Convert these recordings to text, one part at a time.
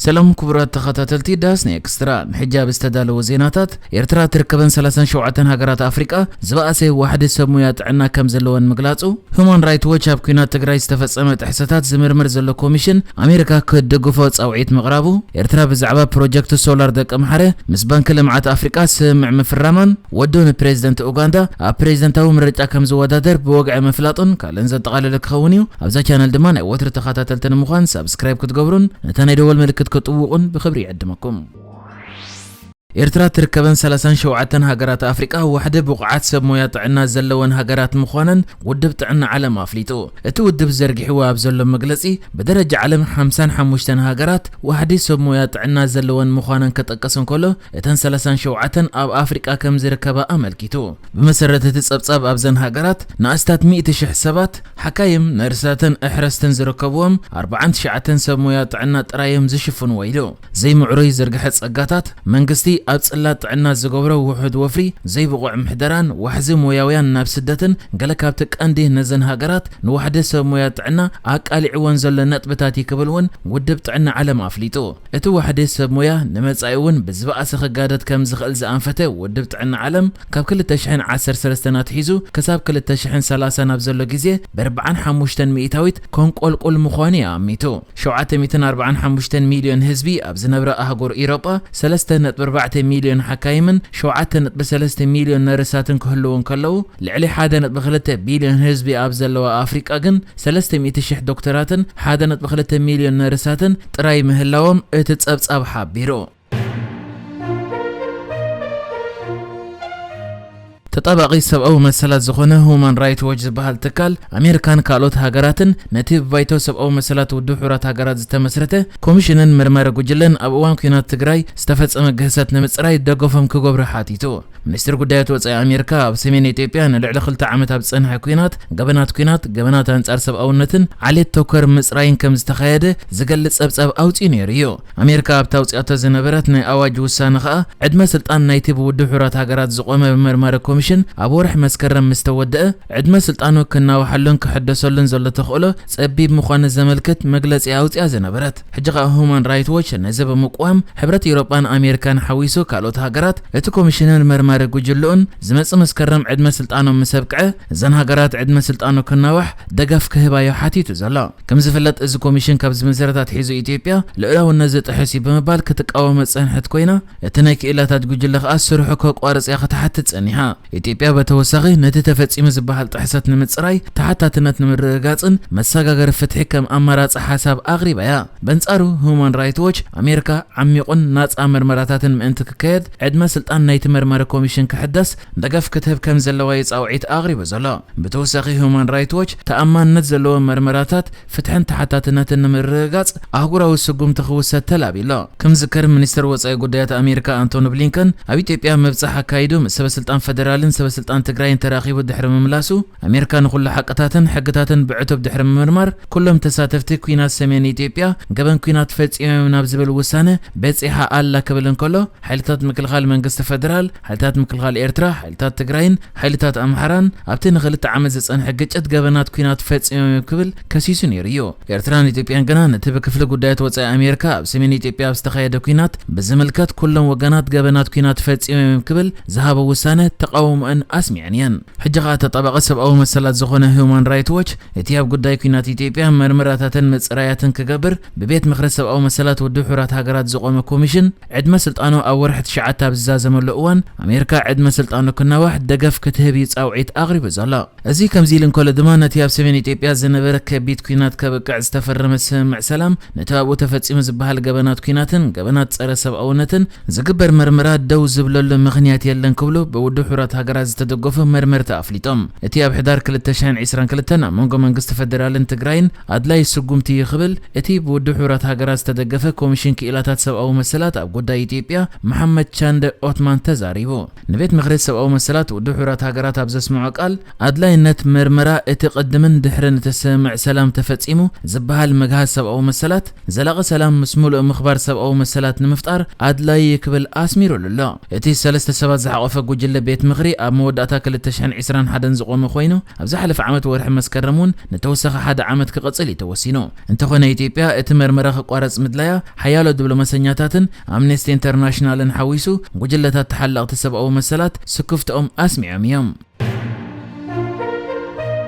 ሰላም ክቡራት ተኸታተልቲ ዳስኒ ኤክስትራ፣ ንሕጂ ኣብ ዝተዳለወ ዜናታት፣ ኤርትራ ትርከበን ሰላሳን ሸውዓተን ሃገራት ኣፍሪቃ ዝበኣሰ ዋሕዲ ሰብ ሞያ ጥዕና ከም ዘለወን ምግላጹ፣ ሁማን ራይት ዎች ኣብ ኲናት ትግራይ ዝተፈጸመ ጥሕሰታት ዝምርምር ዘሎ ኮሚሽን ኣሜሪካ ክትድግፎ ጻውዒት ምቕራቡ፣ ኤርትራ ብዛዕባ ፕሮጀክት ሶላር ደቂ ኣምሓረ ምስ ባንኪ ልምዓት ኣፍሪቃ ስምምዕ ምፍራማን፣ ወዱ ንፕሬዝደንት ኡጋንዳ ኣብ ፕሬዝደንታዊ ምርጫ ከም ዝወዳደር ብወግዒ ምፍላጡን ካልእን ዘጠቓለለ ክኸውን እዩ። ኣብዛ ቻነል ድማ ናይ ወትሪ ተኸታተልቲ ንምዃን ሳብስክራይብ ክትገብሩን ነታ ናይ ደወል ምልክት ክትጥውቑን ብኽብሪ ይዕድመኩም። ኤርትራ ትርከበን ሰላሳን ሸውዓተን ሃገራት ኣፍሪቃ ዋሕዲ ብቑዓት ሰብ ሞያ ጥዕና ዘለወን ሃገራት ምዃነን ውድብ ጥዕና ዓለም ኣፍሊጡ። እቲ ውድብ ዘርጊሕዎ ኣብ ዘሎ መግለጺ፣ ብደረጃ ዓለም ሓምሳን ሓሙሽተን ሃገራት ዋሕዲ ሰብ ሞያ ጥዕና ዘለወን ምዃነን ክጠቅስ እንከሎ፣ እተን ሰላሳን ሸውዓተን ኣብ ኣፍሪቃ ከም ዝርከባ ኣመልኪቱ። ብመሰረት እቲ ጸብጻብ፣ ኣብዘን ሃገራት ንኣስታት ሚእቲ ሽሕ ሰባት፣ ሓካይም፣ ነርሳትን ኣሕረስትን ዝርከብዎም፣ ኣርባዓን ትሽዓተን ሰብ ሞያ ጥዕና ጥራይ እዮም ዝሽፍንዎ ኢሉ። ዘይምዕሩይ ዝርግሐ ጸጋታት፣ መንግስቲ ኣብ ጽላት ጥዕና ዝገብሮ ውሑድ ወፍሪ፣ ዘይብቑዕ ምሕደራን ዋሕዚ ሞያውያን ናብ ስደትን ገለ ካብቲ ቀንዲ ነዘን ሃገራት ንዋሕዲ ሰብ ሞያ ጥዕና ኣቃሊዕወን ዘሎ ነጥብታት እዩ ክብል እውን ውድብ ጥዕና ዓለም ኣፍሊጡ። እቲ ዋሕዲ ሰብ ሞያ ንመጻኢ እውን ብዝበኣሰ ክጋደድ ከም ዝኽእል ዝኣንፈተ ውድብ ጥዕና ዓለም፣ ካብ ክልተ ሽሕን ዓሰርተ ሰለስተን ኣትሒዙ ክሳብ ክልተ ሽሕን ሰላሳን ኣብ ዘሎ ግዜ ብኣርባዓን ሓሙሽተን ሚእታዊት ከንቆልቁል ምዃኑ እዩ ኣሚቱ። ሸውዓተ ሚእትን ኣርባዓን ሓሙሽተን ሚልዮን ህዝቢ ኣብ ዝነብረ ኣህጉር ኢሮጳ፣ ሰለስተ ነጥቢ ኣርባዕተ ሚልዮን ሓካይምን ሸውዓተ ነጥቢ ሰለስተ ሚልዮን ነርሳትን ክህልዉ እንከለዉ፣ ልዕሊ ሓደ ነጥቢ ክልተ ቢልዮን ህዝቢ ኣብ ዘለዋ ኣፍሪቃ ግን፣ ሰለስተ ሚእቲ ሽሕ ዶክተራትን ሓደ ነጥቢ ክልተ ሚልዮን ነርሳትን ጥራይ ምህላዎም እቲ ጸብጻብ ሓቢሩ። ተጣባቒ ሰብኣዊ መሰላት ዝኾነ ሁማን ራይት ዎች ዝበሃል ትካል፣ ኣሜሪካን ካልኦት ሃገራትን ነቲ ብባይቶ ሰብኣዊ መሰላት ውድብ ሕቡራት ሃገራት ዝተመስረተ ኮሚሽንን መርማሪ ጉጅለን ኣብ እዋን ኲናት ትግራይ ዝተፈጸመ ግህሰት ንምጽራይ ደገፎም ክገብሩ ሓቲቱ። ሚኒስትሪ ጉዳያት ወጻኢ ኣሜሪካ፣ ኣብ ሰሜን ኢትዮጵያ ንልዕሊ ክልተ ዓመት ኣብ ዝጸንሐ ኲናት፣ ገበናት ኲናት፣ ገበናት ኣንጻር ሰብኣውነትን ዓሌት ተኮር ምጽራይን ከም ዝተኻየደ ዝገልጽ ጸብጻብ ኣውጺኡ ነይሩ እዩ። ኣሜሪካ ኣብታ ኣውጺኣቶ ዝነበረት ናይ ኣዋጅ ውሳነ ከኣ፣ ዕድመ ስልጣን ናይቲ ብውድብ ሕቡራት ሃገራት ዝቖመ መርማሪ ኮሚሽን ኣብ ወርሒ መስከረም ምስ ተወደአ፣ ዕድመ ስልጣኑ ክናውሓሉን ክሕደሰሉን ዘሎ ተኽእሎ ጸቢብ ምዃኑ ዘመልክት መግለጺ ኣውጺኣ ዝነበረት። ሕጂ ከኣ ሁማን ራይት ዎች ነዚ ብምቅዋም፣ ሕብረት ኤውሮጳን ኣሜሪካን ሓዊሱ ካልኦት ሃገራት፣ እቲ ኮሚሽንን መርማሪ ጉጅልኡን ዝመጽእ መስከረም ዕድመ ስልጣኖም ምስ ኣብቅዐ፣ እዘን ሃገራት ዕድመ ስልጣኑ ክናዋሕ ደገፍ ክህባዮ ሓቲቱ ዘሎ። ከም ዝፍለጥ፣ እዚ ኮሚሽን ካብ ዝምስረት ኣትሒዙ ኢትዮጵያ ልኡላውነት ዝጥሕስ እዩ ብምባል ክትቃወሞ ዝጸንሐት ኮይና፣ እቲ ናይ ክኢላታት ጉጅለ ከኣ ስርሑ ከቋርጽ እያ ክትሓትት ጸኒሓ። ኢትዮጵያ በተወሳኺ ነቲ ተፈጺሙ ዝበሃል ጥሕሰት ንምጽራይ፣ ተሓታትነት ንምርግጋጽን መሰጋገሪ ፍትሒ ከም ኣማራጺ ሓሳብ ኣቕሪባ እያ። በንጻሩ፣ ሁማን ራይት ዎች፣ ኣሜሪካ ዓሚቑን ናጻ መርመራታትን ምእንቲ ክካየድ፣ ዕድመ ስልጣን ናይቲ መርማሪ ኮሚሽን ክሕደስ ደገፍ ክትህብ ከም ዘለዋ እዩ ጻውዒት ኣቕሪቡ ዘሎ። ብተወሳኺ፣ ሁማን ራይት ዎች፣ ተኣማንነት ዘለዎ መርመራታት፣ ፍትሕን ተሓታትነትን ንምርግጋጽ ኣህጉራዊ ስጉምቲ ክውሰድ ተላብዩ ኣሎ። ከም ዝዝከር፣ ሚኒስትር ወጻኢ ጉዳያት ኣሜሪካ ኣንቶኒ ብሊንከን ኣብ ኢትዮጵያ ምብጻሕ ኣካይዱ ምስ ሰበ ስልጣን ፈደራልን ሰበ ስልጣን ትግራይን ተራኺቡ ድሕሪ ምምላሱ፣ ኣሜሪካ ንኹሉ ሓቅታትን ሕግታትን ብዕቱብ ድሕሪ ምምርማር፣ ኩሎም ተሳተፍቲ ኲናት ሰሜን ኢትዮጵያ ገበን ኲናት ፈጺሞም ናብ ዝብል ውሳነ በጺሓ ኣላ ክብል እንከሎ፣ ሓይልታት ምክልኻል መንግስቲ ፈደራል፣ ሓይልታት ምክልኻል ኤርትራ፣ ሓይልታት ትግራይን ሓይልታት ኣምሓራን ኣብቲ ንኽልተ ዓመት ዝጸንሐ ግጭት ገበናት ኲናት ፈጺሞም እዮም ክብል ከሲሱ ነይሩ እዩ። ኤርትራን ኢትዮጵያን ግና ነቲ ብክፍሊ ጉዳያት ወጻኢ ኣሜሪካ ኣብ ሰሜን ኢትዮጵያ ኣብ ዝተኻየደ ኲናት ብዝምልከት፣ ኩሎም ወገናት ገበናት ኲናት ፈጺሞም እዮም ክብል ዝሃቦ ውሳነ ተቓውሞአን ኣስሚዐን እየን። ሕጂ ከኣ ተጣባቒ ሰብኣዊ መሰላት ዝኾነ ሁማን ራይት ዎች፣ እቲ ኣብ ጉዳይ ኲናት ኢትዮጵያ መርመራታትን ምጽራያትን ክገብር ብቤት ምኽሪ ሰብኣዊ መሰላት ውድብ ሕቡራት ሃገራት ዝቖመ ኮሚሽን፣ ዕድመ ስልጣኑ ኣብ ወርሒ ትሽዓተ ኣብ ዝዛዘመሉ እዋን፣ ኣሜሪካ ዕድመ ስልጣኑ ክናዋሕ ደገፍ ክትህብ እዩ ጻውዒት ኣቕሪቡ ዘሎ። እዚ ከምዚ ኢሉ እንከሎ ድማ፣ ነቲ ኣብ ሰሜን ኢትዮጵያ ዝነበረ ከቢድ ኲናት ከብቅዕ ዝተፈረመ ስምምዕ ሰላም፣ ነቲ ኣብኡ ተፈጺሙ ዝበሃል ገበናት ኲናትን ገበናት ጸረ ሰብኣውነትን ዝግበር መርመራ ደው ዝብለሉ ምኽንያት የለን ክብሉ ብውድብ ሕቡራት ሃገራት ዝተደገፉ መርመርቲ ኣፍሊጦም። እቲ ኣብ ሕዳር ክልተ ሽሕን ዕስራን ክልተን ኣብ መንጎ መንግስቲ ፈደራልን ትግራይን ኣድላይ ስጉምቲ እዩ ክብል እቲ ብውድብ ሕቡራት ሃገራት ዝተደገፈ ኮሚሽን ክኢላታት ሰብኣዊ መሰላት ኣብ ጉዳይ ኢትዮጵያ መሓመድ ቻንደ ኦትማን ተዛሪቡ። ንቤት ምኽሪ ሰብኣዊ መሰላት ውድብ ሕቡራት ሃገራት ኣብ ዘስምዖ ቃል፣ ኣድላይነት መርመራ እቲ ቅድምን ድሕርን እቲ ስምምዕ ሰላም ተፈጺሙ ዝበሃል ምግሃስ ሰብኣዊ መሰላት፣ ዘላቒ ሰላም ምስ ምሉእ ምኽባር ሰብኣዊ መሰላት ንምፍጣር ኣድላዪ እዩ ክብል ኣስሚሩሉ ኣሎ። እቲ ሰለስተ ሰባት ዝሓቖፈ ጉጅለ ቤት ምኽሪ ኣብ መወዳእታ ክልተ ሽሕን ዕስራን ሓደን ዝቖመ ኮይኑ፣ ኣብ ዝሓለፈ ዓመት ወርሒ መስከረም እውን ንተወሳኺ ሓደ ዓመት ክቕጽል እዩ ተወሲኑ። እንተኾነ፣ ኢትዮጵያ እቲ መርመራ ክቋረጽ ምድላያ ሓያሎ ዲፕሎማሰኛታትን ኣምነስቲ ኢንተርናሽናልን ሓዊሱ፣ ጉጅለታት ተሓለቕቲ ሰብኣዊ መሰላት ስክፍትኦም ኣስሚዖም እዮም።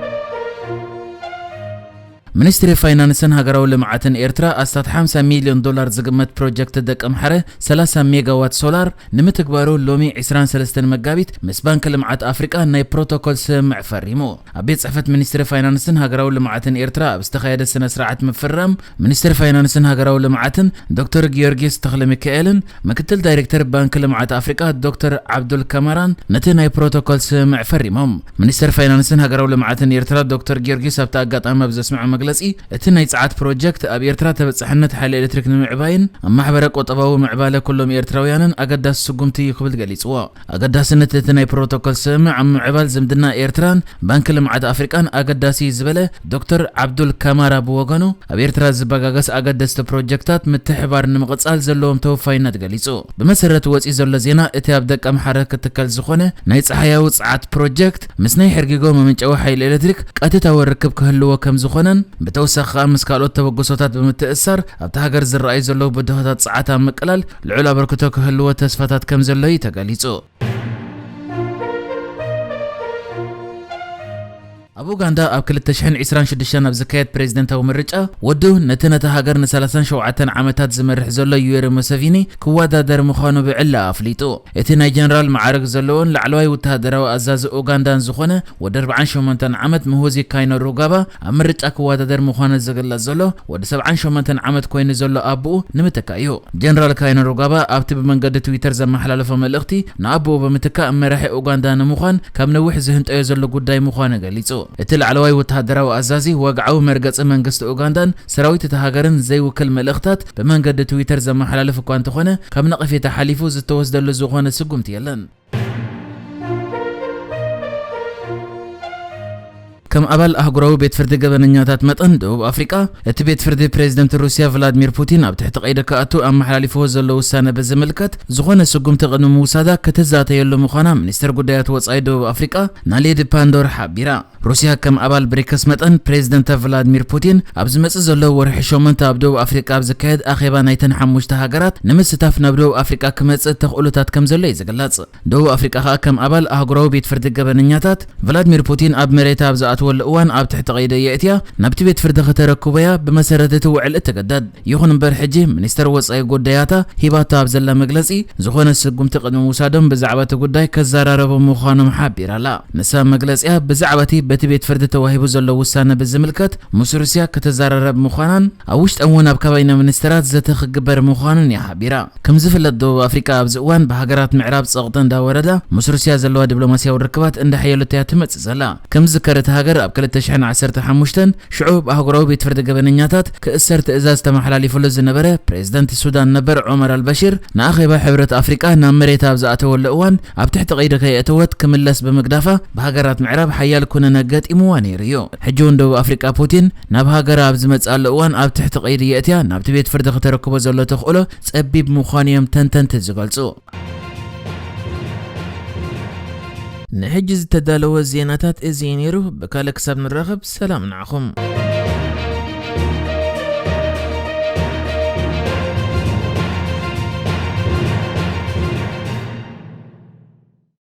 ሚኒስትሪ ፋይናንስን ሃገራዊ ልምዓትን ኤርትራ ኣስታት ሓምሳ ሚልዮን ዶላር ዝግመት ፕሮጀክት ደቀምሓረ ሰላሳ ሜጋዋት ሶላር ንምትግባሩ ሎሚ ዕስራን ሰለስተን መጋቢት ምስ ባንኪ ልምዓት ኣፍሪቃ ናይ ፕሮቶኮል ስምምዕ ፈሪሙ። ኣብ ቤት ጽሕፈት ሚኒስትሪ ፋይናንስን ሃገራዊ ልምዓትን ኤርትራ ኣብ ዝተኻየደ ስነ ስርዓት ምፍራም፣ ሚኒስትሪ ፋይናንስን ሃገራዊ ልምዓትን ዶክተር ጊዮርጊስ ተኽለ ሚካኤልን ምክትል ዳይሬክተር ባንኪ ልምዓት ኣፍሪቃ ዶክተር ዓብዱል ከማራን ነቲ ናይ ፕሮቶኮል ስምምዕ ፈሪሞም። ሚኒስተር ፋይናንስን ሃገራዊ ልምዓትን ኤርትራ ዶክተር ጊዮርጊስ ኣብቲ ኣጋጣሚ ኣብ ዘስምዖ መግለጺ፣ እቲ ናይ ጸዓት ፕሮጀክት ኣብ ኤርትራ ተበጻሕነት ሓይሊ ኤሌክትሪክ ንምዕባይን ኣብ ማሕበረ ቁጠባዊ ምዕባለ ኩሎም ኤርትራውያንን ኣገዳሲ ስጉምቲ እዩ ክብል ገሊጽዎ። ኣገዳስነት እቲ ናይ ፕሮቶኮል ስምምዕ ኣብ ምዕባል ዝምድና ኤርትራን ባንኪ ልምዓት ኣፍሪቃን ኣገዳሲ እዩ ዝበለ ዶክተር ዓብዱል ከማራ ብወገኑ፣ ኣብ ኤርትራ ዝበጋገስ ኣገደስቲ ፕሮጀክታት ምትሕባር ንምቕጻል ዘለዎም ተወፋይነት ገሊጹ። ብመሰረት ወጺኡ ዘሎ ዜና፣ እቲ ኣብ ደቀምሓረ ክትከል ዝኾነ ናይ ጸሓያዊ ጸዓት ፕሮጀክት ምስ ናይ ሕርጊጎ መመንጨዊ ሓይሊ ኤሌክትሪክ ቀጥታዊ ርክብ ክህልዎ ከም ዝኾነን፣ ብተወሳኺ ከኣ ምስ ካልኦት ተበግሶታት ብምትእስሳር ኣብታ ሃገር ዝረኣዩ ዘለዉ ብድሆታት ጸዓት ኣብ ምቅላል ልዑል ኣበርክቶ ክህልዎ ተስፋታት ከም ዘሎ እዩ ተገሊጹ። ኣብ ኡጋንዳ ኣብ ክልተ ሽሕን ዕስራን ሽዱሽተን ኣብ ዝካየድ ፕሬዝደንታዊ ምርጫ፣ ወዱ ነቲ ነታ ሃገር ንሰላሳን ሸውዓተን ዓመታት ዝመርሕ ዘሎ ዩዌሪ ሙሰቪኒ ክወዳደር ምዃኑ ብዕላ ኣፍሊጡ። እቲ ናይ ጀነራል መዓርግ ዘለዎን ላዕለዋይ ወተሃደራዊ ኣዛዚ ኡጋንዳን ዝኾነ ወዲ ኣርባዓን ሸሞንተን ዓመት ምሁዚ ካይነሩጋባ ኣብ ምርጫ ክወዳደር ምዃኑ ዝግለጽ ዘሎ ወዲ ሰብዓን ሸሞንተን ዓመት ኮይኑ ዘሎ ኣቦኡ ንምትካእ እዩ። ጀነራል ካይነሩጋባ ኣብቲ ብመንገዲ ትዊተር ዘመሓላለፎ መልእኽቲ፣ ንኣቦኡ ብምትካእ መራሒ ኡጋንዳ ንምዃን ካብ ነዊሕ ዝህንጠዮ ዘሎ ጉዳይ ምዃኑ ገሊጹ። እቲ ላዕለዋይ ወተሃደራዊ ኣዛዚ፣ ወግዓዊ መርገጺ መንግስቲ ኡጋንዳን ሰራዊት እታ ሃገርን ዘይውክል መልእኽታት ብመንገዲ ትዊተር ዘመሓላልፍ እኳ እንተኾነ፣ ካብ ነቐፌታ ሓሊፉ ዝተወስደሉ ዝኾነ ስጉምቲ የለን። ከም ኣባል ኣህጉራዊ ቤት ፍርዲ ገበነኛታት መጠን፣ ደቡብ ኣፍሪቃ፣ እቲ ቤት ፍርዲ ፕሬዝደንት ሩስያ ቭላድሚር ፑቲን ኣብ ትሕቲ ቀይዲ ክኣቱ ኣመሓላሊፍዎ ዘሎ ውሳነ ብዝምልከት ዝኾነ ስጉምቲ ቅድሚ ምውሳዳ ክትዛተየሉ ምዃና ሚኒስተር ጉዳያት ወጻኢ ደቡብ ኣፍሪቃ ናሌዲ ፓንዶር ሓቢራ። ሩስያ ከም ኣባል ብሪክስ መጠን፣ ፕሬዝደንት ቭላድሚር ፑቲን ኣብ ዝመጽእ ዘሎ ወርሒ ሸሞንተ ኣብ ደቡብ ኣፍሪቃ ኣብ ዝካየድ ኣኼባ ናይተን ሓሙሽተ ሃገራት ንምስታፍ ናብ ደቡብ ኣፍሪቃ ክመጽእ ተኽእሎታት ከም ዘሎ እዩ ዝግለጽ። ደቡብ ኣፍሪቃ ከኣ ከም ኣባል ኣህጉራዊ ቤት ፍርዲ ገበነኛታት፣ ቭላድሚር ፑቲን ኣብ መሬታ ኣብ ዝኣትወሉ እዋን ኣብ ትሕቲ ቀይዲ የእትያ ናብቲ ቤት ፍርዲ ከተረክቦ እያ ብመሰረት እቲ ውዕል እትግደድ። ይኹን እምበር፣ ሕጂ ሚኒስተር ወጻኢ ጉዳያታ ሂባቶ ኣብ ዘላ መግለጺ፣ ዝኾነ ስጉምቲ ቅድሚ ምውሳዶም ብዛዕባ እቲ ጉዳይ ከዘራረቡ ምዃኖም ሓቢራ ኣላ። ንሳ ኣብ መግለጺኣ፣ ብዛዕባ እቲ በቲ ቤት ፍርዲ ተዋሂቡ ዘሎ ውሳነ ብዝምልከት ምስ ሩስያ ከተዘራረብ ምዃናን ኣብ ውሽጠን እውን ኣብ ካቢነ ሚኒስተራት ዘተ ክግበር ምዃኑን እያ ሓቢራ። ከም ዝፍለጥ፣ ደቡብ ኣፍሪቃ ኣብዚ እዋን ብሃገራት ምዕራብ ጸቕጢ እንዳወረዳ ምስ ሩስያ ዘለዋ ዲፕሎማስያዊ ርክባት እንዳሓየለት እያ ትመጽእ ዘላ። ከም ዝዝከር፣ እታ ሃገር ኣብ ክልተ ሽሕን ዓሰርተ ሓሙሽተን ሽዑ ብኣህጉራዊ ቤት ፍርዲ ገበነኛታት ክእሰር ትእዛዝ ተመሓላሊፍሉ ዝነበረ ፕሬዝደንት ሱዳን ነበር ዑመር ኣልበሽር፣ ንኣኼባ ሕብረት ኣፍሪቃ ናብ መሬታ ኣብ ዝኣተወሉ እዋን ኣብ ትሕቲ ቀይዲ ከየእተወት ክምለስ ብምግዳፋ፣ ብሃገራት ምዕራብ ሓያል ኩነነ ገጢምዋ ነይሩ እዩ። ሕጂ እውን ደቡብ ኣፍሪቃ ፑቲን ናብ ሃገራ ኣብ ዝመጽኣሉ እዋን ኣብ ትሕቲ ቀይዲ የእትያ ናብቲ ቤት ፍርዲ ክተረክቦ ዘሎ ተኽእሎ ጸቢብ ምዃኑ እዮም ተንተንቲ ዝገልጹ። ንሕጂ ዝተዳለወ ዜናታት እዚ እዩ ነይሩ። ብካልእ ክሳብ ንራኸብ፣ ሰላም ንዓኹም።